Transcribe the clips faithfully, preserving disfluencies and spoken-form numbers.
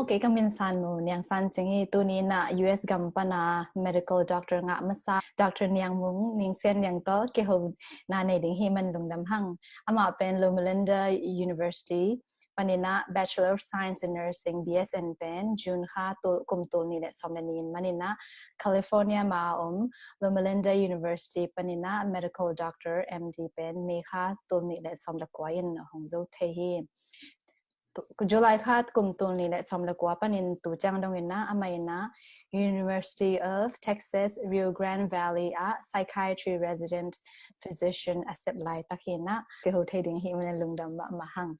Kei ka min San Mu, Niang San Cing hi. Tuni in ah U S gam pana medical doctor ngah masa Doctor Niang Mung, Ning Sian Niang tawh kiho na nei ding hi, man lungdam hang. Amah pen Loma Linda University panin ah Bachelor of Science in Nursing, B S N pen June kha tul, kum tul nih le sawm le nih in man in ah California ma a om Loma Linda University panin ah medical doctor, M D pen May kha tul nih le sawm le kua in a hong zo thei hi. Tu, July kha kum tul nih le sawm le kua panin tu ciang dong in ah amah in ah University of Texas Rio Grande Valley ah psychiatry resident physician a sep laitak hi in ah kiho thei ding hi, man lungdam mahmah hang.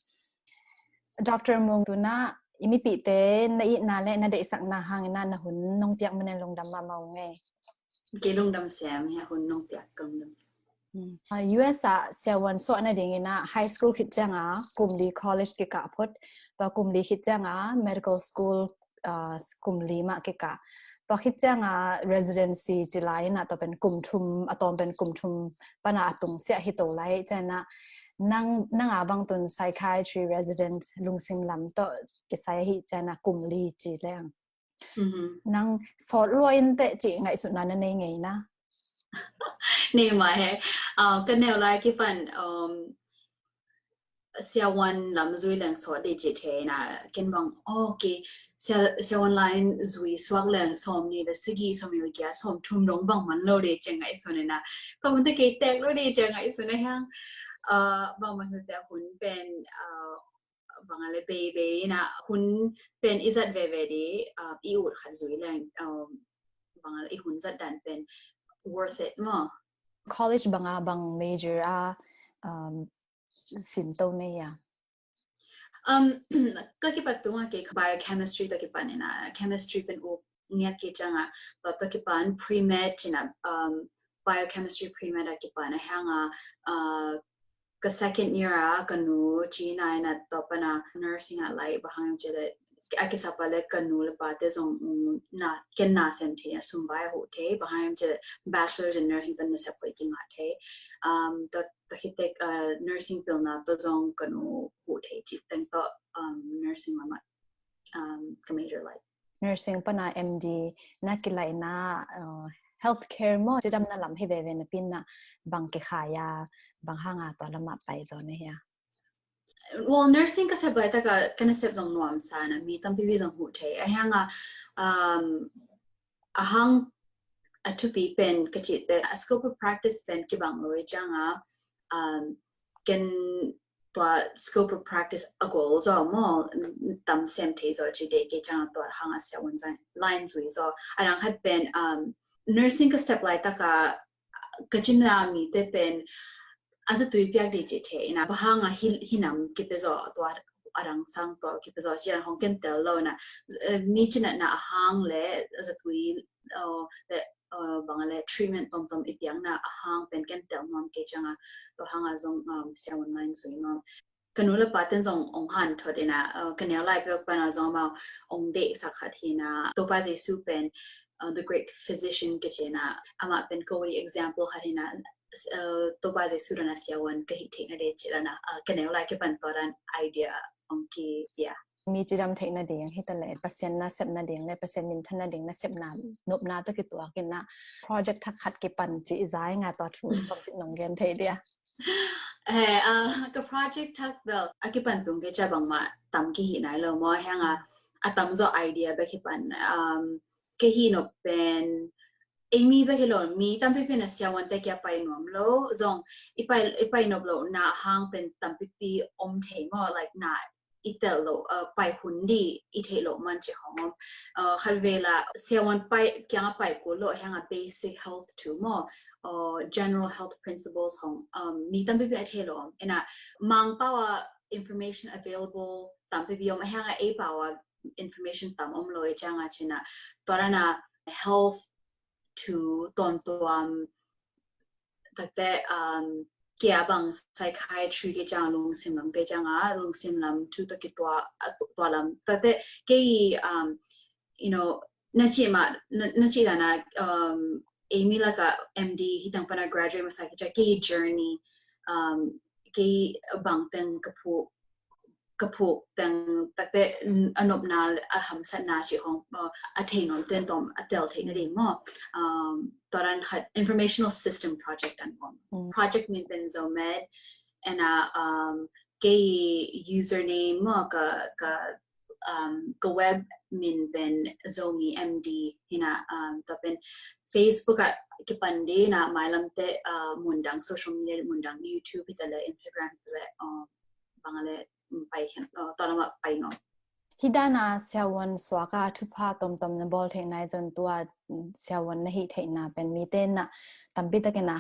Doctor Mung, tu in ah i mipihte na itna le na deihsakna hangin ah na hun nong piak man lungdam mahmah ung ei. Kei lungdam sem hi, hun nong piak ka lungdam sem. Hmm. Ah, U S ah siavuan suah nadingin ah high school khit cianga kum li college kikah phot, tua kum li khit cianga medical school, ah, kum li mah kikah. Tua khit cianga residency ci lai in ah tua pen kum thum, a tawm pen kum thum pana a tung siah hi to lai. Ciangin ah nang, nang a bang tun psychiatry resident lungsim lam tawh kisai ahi ciangin ah kum li ci leng. Mhm. Nang sawt lua in teh cih ngaihsutna na nei ngei na? Nei mah hi. Ah, ka neu lai kipan, um, siavuan lam zui leng sawt ding ci thei na, ken bang, oh, okay, sia, siavuan line zui suak leng sawm nih le sagih, sawm nih le giat, sawm thum dong bang man lo ding ci ngaihsun na. Tua mun teh kei tek lo ding ci ngaihsun na hiang. Ah, bang man teh hun pen, ah, bang a le bei bei in ah hun pen i zat veve ding, ah, i ut khat zui leng, um, bang a le i hun zat dan pen worth it maw? College bang a bang major a, um, sin to na hia? Um, ka kipat tung a kei biochemistry tawh kipan in ah, chemistry pen uk ngiat kei cianga, tua tawh kipan pre-med ci in ah, um, biochemistry pre-med a kipan a hianga, uh, ka second year a ka nu ci na in ah tua pana nursing ah lai, bang hang hiam cih leh a kisap a le ka nu le pate zong, um, na, ken na sem thei a, sum vai a huh thei, bang hang hiam cih leh bachelor's in nursing tawh nasep hoih kingah thei. Um, tua, tua khit teh, uh, nursing pilna tawh zong ka nu huh thei cih teng tawh, um, nursing lamah, um, ka major lai. Nursing pana M D na kilaihna, uh, healthcare maw, cidamna lam hi veve napi in ah bang kikhai a, bang hanga tua lamah pai zaw na hia? Well, nursing ka sep laitak a ka nasep zong nuamsa in ah mi tampipi zong huh thei. A hianga, um, a hang a thupi pen ka cih teh a scope of practice pen kibang lo hi cianga, um, ken tua scope of practice a gol zaw maw, tam sem thei zaw ci deih kei cianga tua hanga siavuan line zui zaw. A dang khat pen, um, nursing ka sep laitak a ka cina mite pen a zatui piak ding ci thei in ah, bang hanga hi, hi nam kipia zaw, tua a dang sang tua kipia zaw ci in ah hong ken tel lo in ah, eh, mi cinatna a hang le a zatui, uh, le, uh, bang a le treatment tomtom i piakna a hang pen ken tel nuam kei cianga, tua hanga zong, um, siavuan line zui nuam. Ka nu le paten zong ong hanthot in ah, uh, ka neu lai peuh pana zong amau ong deihsak khat hi in ah, Topa Jesu pen, uh, the great physician ka ci in ah, amah pen ka uli example khat hi in ah, uh, Topa Jesu dan a siavuan ka hih theihna ding ci dan a, uh, ka neu lai kipan tua dan idea ong kipia. Mi cidam theihna ding hi ta leh, Pasian nasepna ding le Pasian minthanna ding nasepna nopna tawh kituak in ah project thak khat kipan ci i zai nga tua thu tawh nong gen thei dia? He, uh, ka project thak bel a kipan tung kei cia bangmah tam kihi nai lo maw, hianga a tamzaw idea bek hi pan, um, kei hi nop pen ei mi bek hi lo, mi tampipi in ah siavuante kia pai nuam lo, zong i pai, i pai nop lohna hang pen tampipi om thei maw, like na i tel loh, uh, pai hun ding i theih loh man ci hong om. Uh, khat vela siavuan pai kianga pai kul loh hianga basic health thu maw, uh, general health principles hong, um, mi tampipi a thei loh om. In ah Mangpau a information available tampipi om, a hianga ei pau a information tam om lo i cianga ci in ah tua dan a health thu tuamtuam takte, um, kia bang psychiatry kei cianga lungsim lam, kei cianga lungsim lam thu tawh kituak, a, tu-, tua lam. Takte kei, um, you know, na ci mah, na, na ci dan a, um, ei mi lak a M D hi tang pana graduate masa kei cia kei journey, um, kei bang teng ka phu ka phuk teng takte a nopna le a hamsatna cih hong a thei nuam ten tawm a tel theih nading maw. Tua dan khat informational system project an om. Project min pen Zomed, and a kei username maw ka ka ka web min pen Zomi M D hi na. Tua pen Facebook ah kipan ding na, mailamte mundang social media mundang, YouTube hi ta le Instagram hi ta le bang le pai khen tua lamah pai ngawm. Hi dana siavuan suaka thupha tomtom na bawl theihna i zon tua siavuan na hih theihna pen mite na tampi takin a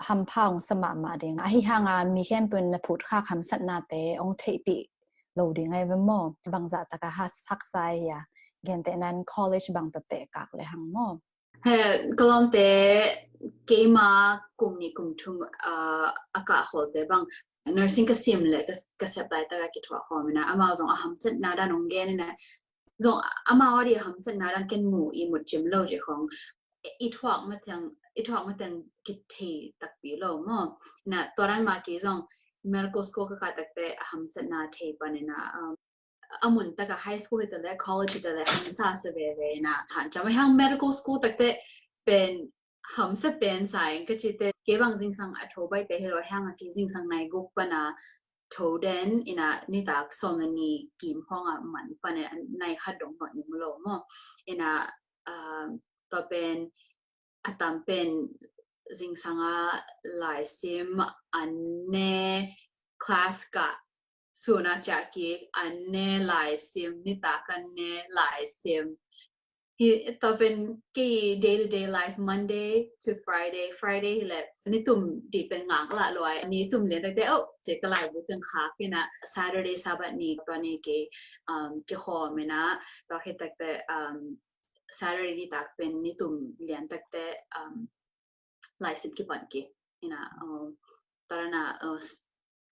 hampha hong sa mahmah ding. Ahi hanga mi khempeuh na phutkhak hamsatnate hong theihpih lo ding ai ve maw? Bangzah taka haksa ai hia? Gentehnan college bang tate kak le hang maw? He, ka lawmte keima kum nih kum thum a kahkhawlte bang nursing ka sim le ka sep laitaka kithuah khawm ina, amau zong a hamsatna dan hong gen ina, zong amau a di a hamsatna dan ken mu i mut cim lo ci khong i thuak mateng i thuak mateng kithei takpi lo maw? Ina tua dan mah kei zong medical school ka kah takte a hamsatna thei pan ina, a mun taka high school hi ta le college hi ta le hamsa sa veve ina, hanciam a hiang medical school takte pen hamsa pen sa ing ka cite, kei bang zingsang a tho baite hi lo, hiang a kei zingsang nai guk pana tho den ina, nitak sawm le ni kim hong a man pana nai khat dong hong im lo maw? Ina tua pen a tam pen zingsanga laisim an ne, class ka suna ciah kik an ne, laisim nitak an ne, laisim hi. Tua pen kei day to day life, Monday to Friday, Friday hi le nitum di pen ngak lah luai, nitum lian takte oh ci ka laibu pen khak ina, Saturday Sabbath ni tua ni kei kikhawm ina, tua hi takte Saturday nitak pen nitum lian takte laisim kipan kik ina, tua dan a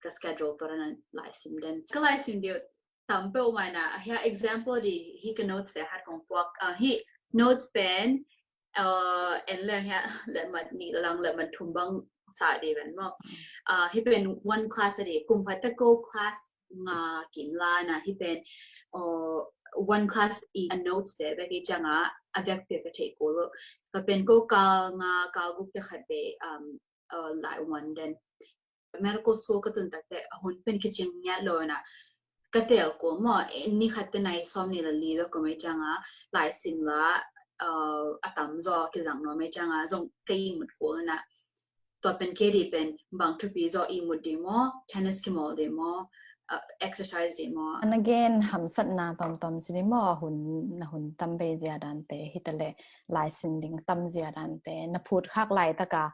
ka schedule tua dan a laisim den, ka laisim deuh tam peuh mai na. Hia example di hi ka notes te hat kong puak hi, notes pen en leng hia letmat nih lang letmat thum bang sa di ven maw? Hi pen one class a di, kum phat ta ko class nga kim la na, hi pen one class i a notes te bek i cianga a vek pe ka thei ko lo. Ka pen ko kal nga kal guk te khat be lai one den. Medical school ka tun takte a hun pen kicing ngiat lo na, ka tel ko maw, ni khat te nai sawm ni la li lo ka mai cianga laisim la a tam zaw kizang no mai cianga zong ka i mut ko na. Tua pen kei di pen bang thupi zaw i mut di maw, tennis kimawl di maw, exercise di maw? And again, hamsatna tomtom ci di maw, a hun na hun tam bei zia dante hi ta le laisim ding tam zia dante na phutkhak laitaka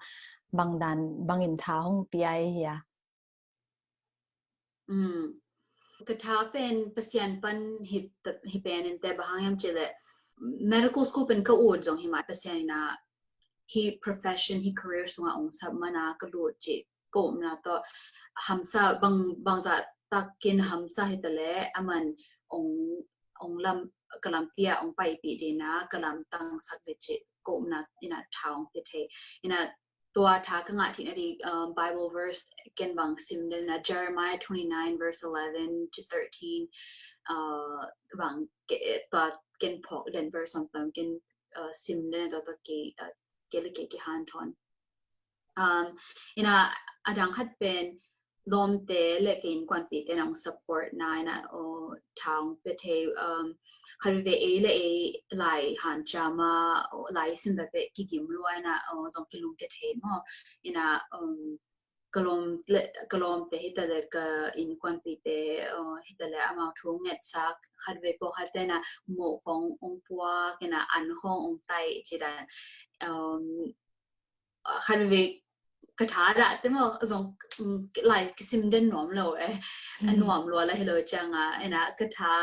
bang dan bangin tha hong pia i hia? Ka tha pen Pasian pan hi pen inte, bang hang hiam ci le medical school pen ka ut zong hi mai, Pasian ina hi profession hi career sunga ong sap mana ka lut ci ka upna tawh hamsa bang bangzah takin hamsa hi ta le aman ong ong lam ka lampi a ong paipih dina ka lamtang sak di ci ka upna ina tha ong pia thei ina. Tua tha ka ngah theihna di Bible verse ken bang sim den na, Jeremiah twenty nine verse eleven to thirteen, bang tua ken phawk den verse om pam ken sim den tua tua ke ke le ke ke han thon. Ina a dang khat pen lawmte le ka innkuanpihte na ong support na ina, tha ong pia thei. Khat veve ei le ei lai hanciama lai sin tate kigim lua ina zong kilung ke thei maw? Ina ka lawm le ka lawmte hi ta le ka innkuanpihte hi ta le amau thu ngetsak, khat veve pawlkhatte na moh khong ong puak ina, an khong ong tai ci dan. Khat veve ka tha dahte maw zong lai kisim den nuam lo e. A nuam lua la hi lo cianga ina ka tha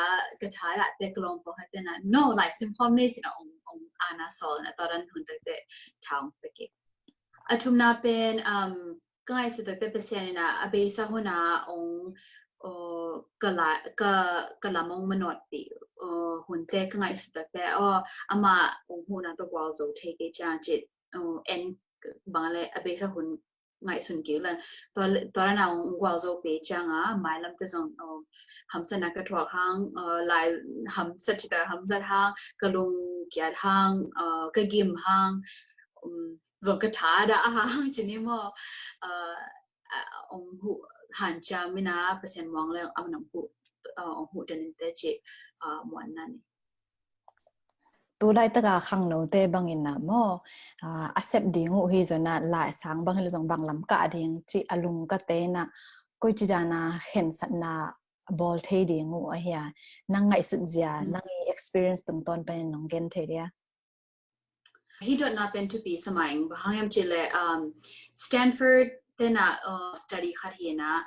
ka tha dahte ka lawm pawlkhatte na no lai sim khawm ni ci na ong ong ana sawl na tua dan hun takte tha ong pia kik. A thumna pen ka ngaihsut takte Pasian ina a beisa huna ong ka la ka ka lam ong manawtpih hunte ka ngaihsut takte aw ama ong huna tawh gualzo thei kei ciang ci en bang le a beisa hun ngaihsun kik leng. Tua, tua na ong gual zo pe ciang a, mailam te zong, oh, hamsatna ka thuak hang, oh, lai hamsat cita hamsat hang, ka lung kiat hang, oh, ka gim hang, um, zong ka tha dah a hang ci ni maw. Uh, uh, ong huh hanciam ina Pasian muang leng a man ong huh, uh, ong huh den in te ci, uh, muanna ni. Tu laitaka khangnote bangin ah maw, ah, a sep ding uh hi zong ah, lai sang bang hi lo zong bang lam kah ding ci a lung ka te in ah, koici dan a khensatna bawl thei ding uh ahi a, nang ngaihsut zia, nang i experience tungtawn panin nong gen thei dia? Hi dotna pen thupi sa mai ing, bang hang hiam cih leh, um, Stanford te in ah, uh, study khat hi in ah,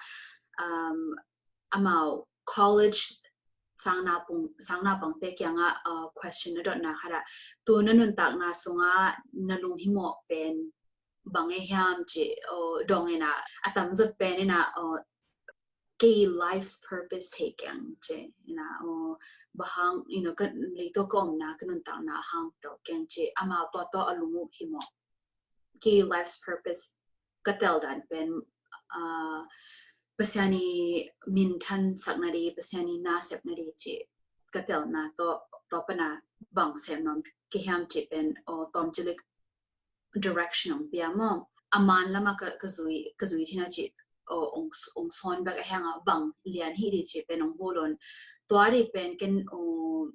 um, amau college sang naupang, sang naupangte kiangah, uh, question na dotna khat ah, tu na nuntakna sungah na lunghimawh pen bang e hiam ci, uh, dong in ah, a tamzaw pen in ah, uh, kei life's purpose thei keng ci in ah, uh, bang hang, you know, ka leitung ka omna, ka nuntakna hang tel keng ci, amau tua tawh a lunghimawh. Kei life's purpose ka tel dan pen, ah, Pasian i minthan sakna di, Pasian i nasepna di ci ka telna tawh, tua pan a bang sem nuam ka hiam ci pen, oh, tawmcilik direction ong pia maw. A man lam ah ka, ka zui, ka zui thina ci, oh, ong, ong sawn bek a, hang a bang lian hi di ci pen ong huh lo in. Tua di pen ken, oh,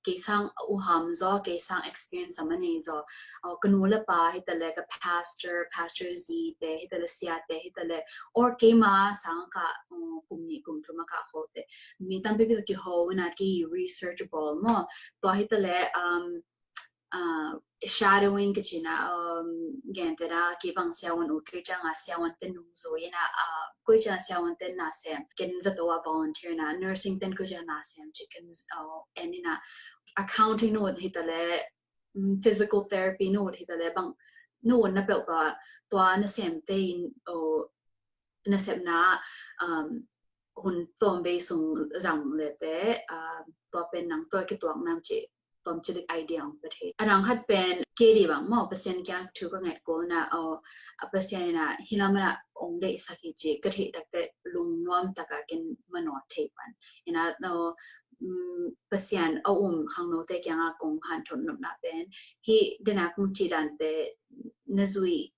kei sang uham zaw, kei sang experience a man nei zaw. Oh, ka nu le pa hi ta leh, ka pastor, pastor zi te hi ta leh, sia te hi ta leh, or keima sang ka, oh, kum nih kum thum a ka khol te, mi tampi pi kiho in ah kei research bawl maw. Tua hi ta leh, um, uh, shadowing ka ci in ah, um, gen te in ah, kei bang siavuan ut kei ciang a siavuan te nung zui in ah, uh, koi ciang siavuan te na sem, ken zato a volunteer in ah, nursing te koi ciang na sem ci ken, uh, en in ah, accounting na ut hi ta leh, mm, physical therapy na ut hi ta leh, bang na utna peuhpeuh tua na sem te in, uh, nasepna, um, hun tawmvei sung zang le te, um, tua pen nang tawh kituak nam ci tawmcilik idea ong pia thei. A dang khat pen kei di bang maw, Pasian kiang thu ka nget kul in ah, oh, a Pasian in ah hi lam ah ong deihsak hi ci ka theih tak teh lungnuam tak a ken manawh thei pan. In ah, oh, mm, Pasian a um khangnote kiangah kong hanthawn nopna pen, hi den a kong ci dan te na zui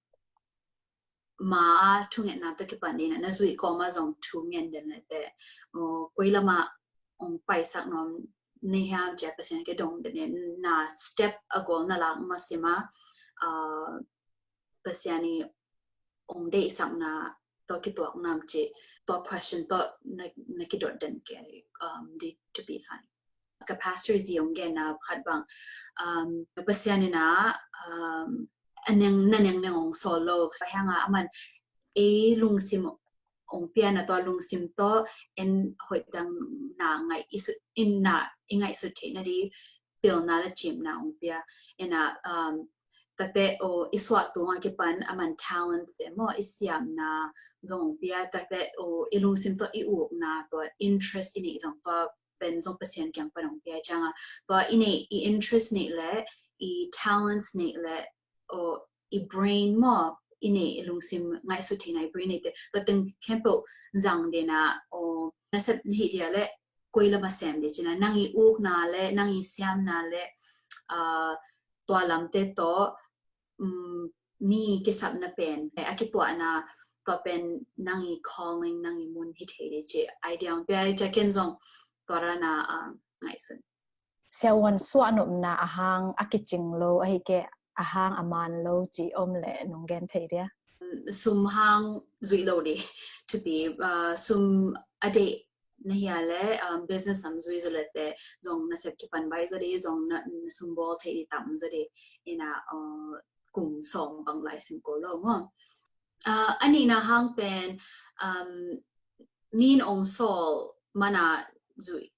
ma a thungetna tawh kipan in ah, na zuih kawm a zong thu ngen den le te, oh, koi lam ah ong paisak nuam na hiam ci a Pasian kidong den in, na step a gol na lak ma sim a, ah, Pasian i ong deihsakna tawh kituak nam ci, tua question tawh na, na kidot den kei, um, di thupi sa ing. Ka pastor zi ong genna khat bang, um, Pasian in ah, um, a neng, na nengneng ong sawl lo, bang hang a, a man ei lungsim ong pia in ah, tua lungsim tawh en hoih dang na ngaih i sut, in na i ngaihsut theihna di pilna le cimna ong pia in ah, um, tak teh, oh, i suah tung a kipan a man talents te maw, i siamna zong ong pia, tak teh, oh, i lungsim tawh i ukna, tua interest i neih zong tua pen zong Pasian kiang pan ong pia ciang a, tua i neih i interest neih le i talents neih le, oh, i brain maw, i neih i lungsim ngaihsut theihna i brain neih te, tua teng khempeuh zang den a, oh, nasep na hih dia le koi lam a sem di ci in ah, nang i ukna le nang i siamna le, ah, tua lamte tawh, um, mi kisapna pen a kituahna, tua pen nang i calling, nang i mun hi thei di ci idea ong pia, i ca ken zong tua dan a, ah, ngaihsun. Siavuan suah nopna a hang a kicing lo, ahih keh a hang a man lo ci om le nong gen thei dia? Sum hang zuih lo di thupi, ah, sum a deih na hia le, um, business tam zui zaw le te zong nasep kipan baih zaw di, zong na, na sum bawl thei di tam zaw di in ah, uh, kum sawm bang lai sim ko lo maw. Uh, a nihna hang pen, um, min ong sawl man a zuih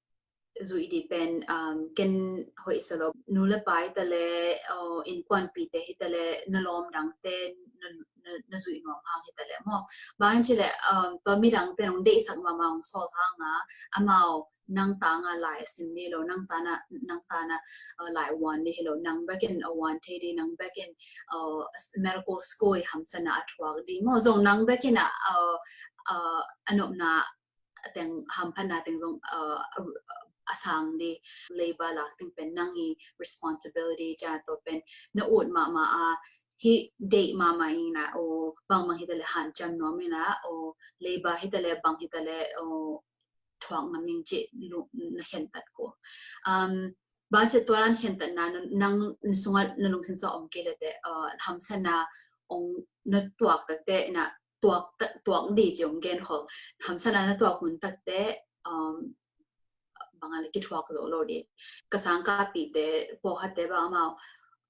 Zuih dih pen, um, ken hoih sa lo, nu le pa hi ta leh, uh, innkuanpihte hi ta leh, na lawm dangte na, na, na zuih nuam hang hi ta leh maw. Bang ci leh, um, tua midangte nong deihsak mahmah hong sawl hang a, amau nang tang a lai a sim dih lo, nang tang a, nang tang a, uh, lai a uan dih hi lo, nang bek in a uan thei dih, nang bek in, uh, medical school i hamsatna a thuak dih maw, zong nang bek in a, uh, uh, a nopna teng, hamphatna teng zong, uh, a, a sang dih. Labour lak teng pen nang i responsibility, tua pen na ut mahmah a, hih deih mahmah in a, aw, bangbang hi ta leh hanciam nuam in a, aw, labour hi ta leh, bang hi ta leh, aw, thuak ngam ing cih na khentat ko. Um, bang ci tua dan khentatna nang, nang sungah na lungsim sungah om kei leh teh, uh, hamsatna ong na tuak tak teh na tuak, tuak dih ci ong gen khol. Hamsatna na tuak hun tak teh, um, bang a leh kithuak zo lo dih. Ka sangkahpihte, pawlkhatte bang amau,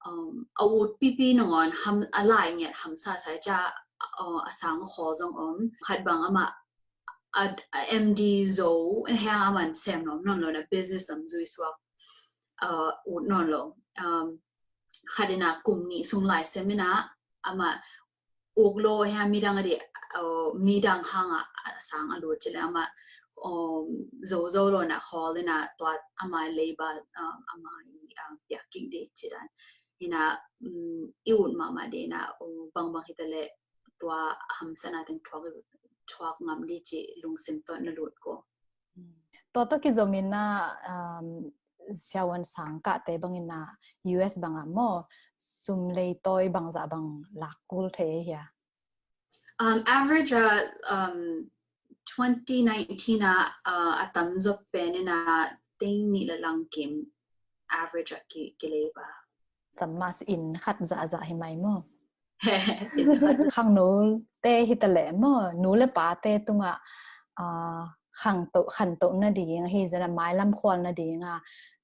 um, a ut pipi nangawn ham, a lai ngiat hamsa sa i ca, uh, a sang a khawl zong om. Khat bang amah a, a M D zo, a hang a man sem nuam nawn lo na business lam zui suak, uh, ut nawn lo. Um, khat in a kum nih sung lai sem in a, amah uk lo, hia midang a dih, uh, midang hang a, a sang a lut ci leh amah, um, zo zo lo na khawl in a tua amah labour, um, amah i, um, piak kik dih ci dan. In a, um, i ut mahmah dih in a, um, bangbang hi ta leh tua hamsatna teng thuak, thuak ngam dih cih lungsim tawh na lut ko. Tua tawh kizom in a, um, siavuan sangkahte bang in a U S bang a maw, sum leitawi bangzah bang lak kul thei hia? Um, average a, um, twenty nineteen a, uh, a tam zaw pen in a teng nih le lang kim average a ki, ki labour. Tam mas inn khat zahzah hi mai maw? Khangnote hi ta leh maw, nu le pate tungah, ah, khantoh, khantoh nading ahi zongin a mailam khual nading a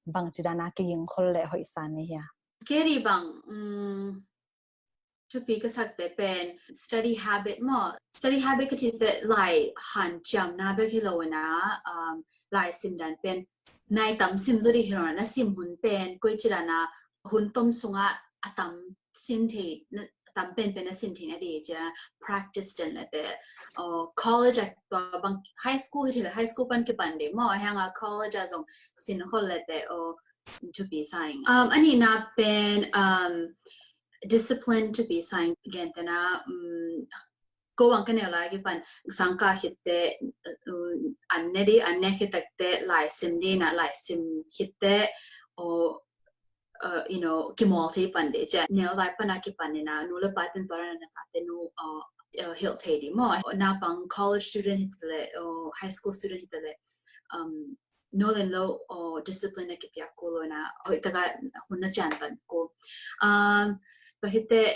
bang ci dan a kiging khol leh hoih sa na hia? Kei dih bang, um, thupi ka sakte pen study habit maw. Study habit ka cih teh lai hanciamna bek hi lo in a, um, lai sim dan pen nai tam sim zaw dih hi lo in a, na sim hun pen koi ci dan a hun tom sungah a tam sin thei, na, a tam penpen na sin thei nading ci a practice den leh teh, uh, college a tua bang high school hi thei leh high school pan kipan dih maw, a hang a college a zong sin khol leh teh, uh, thupi sa ing. Um, a nihna pen, um, discipline thupi sa ing. Gentehna, um, ko bang ka neu lai kipan sangkah khit teh, um, an ne dih, an ne khit tak teh lai sim dih in a, lai sim khit teh, aw, uh, you know, kimawl thei pan dih ci a, neu lai pan a kipan in a, nu le pa ten tua dan a na tate nu, uh, uh, hilh thei dih maw. Naupang college student hi ta leh, uh, high school student hi ta leh, um, no len lo, uh, discipline na kipiak ko lo in a, hoih tak a hun na cian tan ko. Um, tua hi teh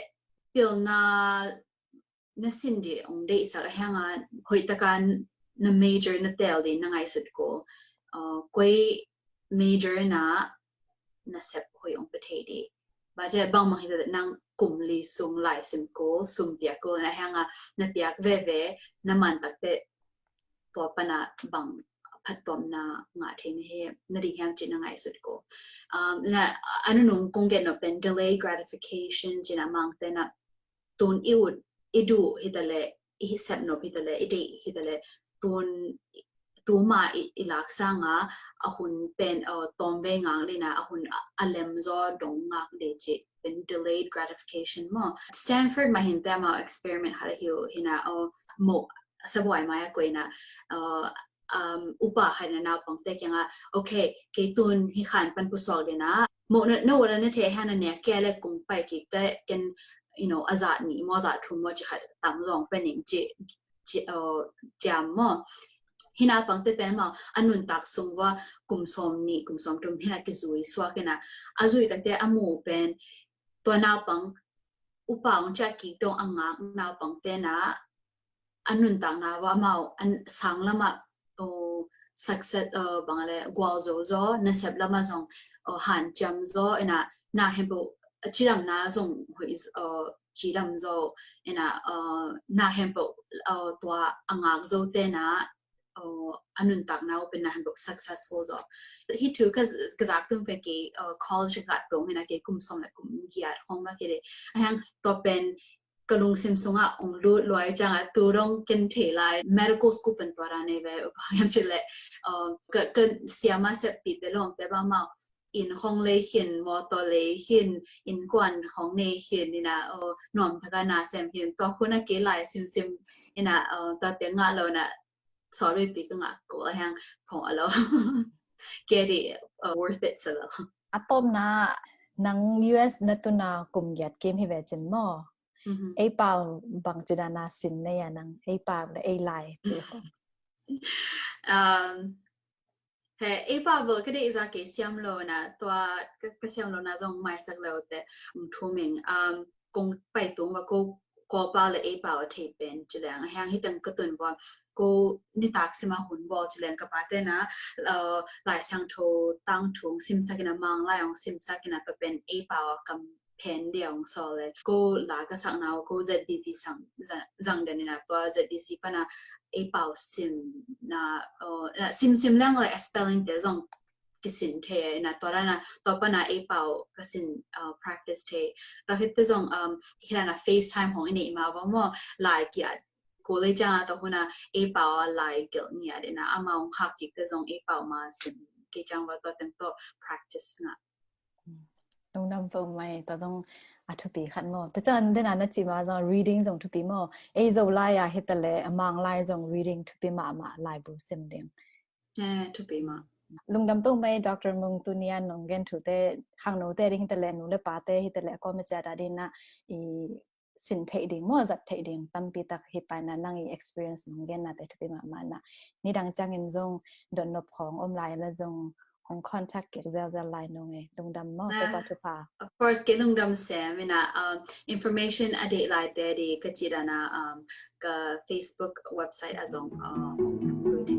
pilna na sin dih ong deihsak, a hang a hoih tak a na major na teel dih na ngaihsut ko. Uh, koi major na, na sep hoih ong pia thei dih. Bang ci a bangbang hi ta leh nang kum li sung lai sim ko, sum piak ko, a hang a na piak veve, na man tak teh tua pan a bang phattuamna ngah thei na hi, nading hiam cih na ngaihsut ko. Um, na, a nunung kong gen nop pen delayed gratification ci in a, Mangte na tun i ut, i duh hi ta leh, i sep nop hi ta leh, i deih hi ta leh, tun, tuma i, i lak sang a, a hun pen, uh, tawm vei ngak dih in a, a hun a, a lem zaw dong ngak dih cih pen delayed gratification maw. Stanford mah hi in teh amau experiment khat ahi uh hi in a, uh, moh sabuai mai a koih in a, uh, um, upa khat in a naupangte kiangah, okay, kei tun hih khan pan pusuak dih in a, moh na, na ut a na thei a hang na nek kei leh kong pai kik teh ken, you know, a zah nih maw, a zah thum maw, ci khat tam zong pia ning ci, ci, uh, ciam maw. Hih naupangte pen amau a nuntak sung uah kum sawm nih, kum sawm thum hi in a kizui suak in a, a zui tak teh a mu pen tua naupang upa ong ciah kik dong a ngak naupangte na a nuntakna uah amau a sang lamah, uh, success, uh, bang a leh gualzo zaw, nasep lamah zong, uh, hanciam zaw in a, na hempeuh, uh, cidamna zong hoih, uh, cidam zaw in a, uh, na hempeuh, uh, tua a ngak zote na, uh, a nuntakna uh pen na han bok successful zaw. Hi thu ka, ka zak tung pen kei, uh, college ka tong hi na kei kum sawm le kum giat khong mah kei de. A hang tua pen ka lungsim sungah ong lut luai ciangah tu dong ken thei lai medical school pen tua ra nei ve bang hiam ci le, uh, ka, ka siama seppih te lawmte bangmah inn khong lei khin, motor lei khin, innkuan khong nei khin, ina, uh, nuam taka na sem khin, tua khuna kei lai simsim, ina, uh, tua te ngah lo na, sorry pi ka ngah ko a hang phong a lo. Kei di, uh, worth it sa lo. A tawpna nang U S na tuna kum giat kim hi ve cin maw? Mhm. Ei pau bang ci dana sin nei a nang, ei pau le ei lai ci khong. Um, he, ei pau bel ka deih zak kei siam lo na, tua ka, ka siam lo na zong maisak lo te, um, thuming, um, kong pai tung va ko, ko pau le ei pau a thei pen ci leng, a hang hi teng ka tun va, ko nitak sima hun bawl ci leng ka pa te na, uh, Lai Siangtho tang thung simsak ina Mang lai ong simsak ina tua pen ei pau a kam pen dia ong sawl le. Ko la ka sakna uh, ko Z B C sang, zang, zang den ina tua Z B C pana ei pau sim na, uh, na sim sim leng le spelling te zong kisin thei ina tua dana, tua pana ei pau ka sin, uh, practice thei. Tua khit te zong, um, hi dana FaceTime hong i nei ma va maw, lai kiat ko lei ciang a tua huna ei pau a lai gelh ngiat ina ama ong khak kik te zong ei pau ma sin kei ciang va tua teng tua practice ngah. Lungdam peuhmah, tua zong a thupi khat maw. Tua ciang dena na ci ma zong reading zong thupi maw. Ei Zo lai a hi ta le a Mang lai zong reading thupi mahmah, laibu sim ding. Eh, thupi mah. Lungdam peuhmah, Doctor Mung, tuni a nong gen thute, khangnote ding hi ta le, nu le pate hi ta le, a kawm a ciat a ding na i sin theih ding maw, zat theih ding tampi tak hi pai na, nang i experience nong gen na te thupi mahmah na. Nidang ciangin zong dotnop khong om lai la zong hong contact kik zelzel lai nong e. Lungdam maw, ah, Topa thupha. Of course, kei lungdam sem ina, um, information a deih lai te di ka ci dana, um, ka Facebook website a zong, uh, hong zui thei.